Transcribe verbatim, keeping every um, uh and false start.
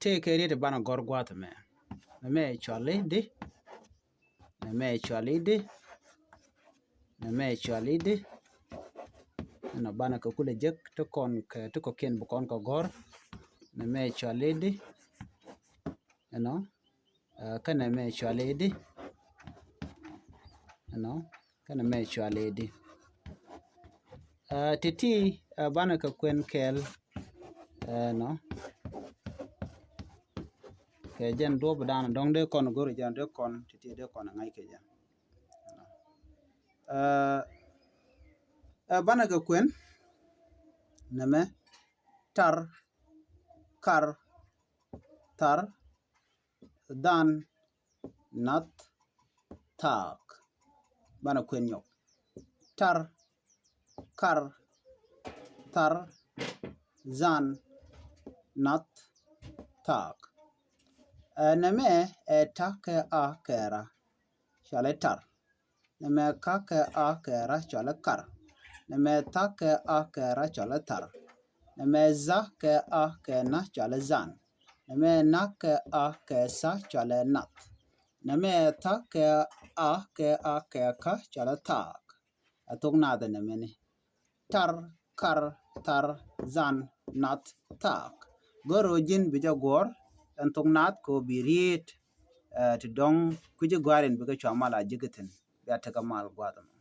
tëëkɛ riet ti banɛ gɔ̱r gua̱a̱th ɛmɛ. Nɛmɛ cuali di. Nɛmɛ cuali di. Nɛmɛ cuali di. Ɛnɔ banɛ kɛ kulɛ jek ti kɔn kɛ ti kɔ̱kiɛn bi kɔn kɛ gɔ̱r. Nɛmɛ cuali di. Ɛnɔ. Ɛ, kɛnɛ mɛ cuali di. Ɛnɔ. Kɛnɛ mɛ cuali di. Ɛ, ti̱ti̱, ɛ, banɛ kɛ kuɛn kɛɛl. Ɛnɔ. Kɛ jɛn duɔp dan dɔ̱ŋ dee kɔn go̱r jɛn dee kɔn ti̱ti̱ dee kɔn ŋa̱c kɛ jɛn. Ɛ, ɛ, banɛ kɛ kuɛn. Nɛmɛ tar, kar, thar, dhan, nath, thaak. Banɛ kuɛn nyɔk. Tar, kar, thar, dhan, nath, thaak. Ɛ, nɛmɛ ɛ ta kɛ a kɛ ra. Cuali tar. Nɛmɛ ka kɛ a kɛ ra cuali kar. Nɛmɛ tha kɛ a kɛ ra cuali thar. Nɛmɛ dha kɛ a kɛ na cuali dhan. Nɛmɛ na kɛ a kɛ tha cuali nath. Nɛmɛ tha kɛ a kɛ a kɛ ka cuali thaak. Ɛ thok naath ɛ nɛmɛ ni. Tar, kar, thar, dhan, nath, thaak. Go̱r ɣöö ji̱n bi jɛ guɔ̱ɔ̱r ɛn thok naath kɛ ɣöö bi riet, ɛ, ti dɔ̱ŋ kui̱ci gɔ̱a̱r in bikɛ cua mal a ji̱ kɛ thi̱n. Bia tekɛ mal gua̱a̱th ɛmɔ.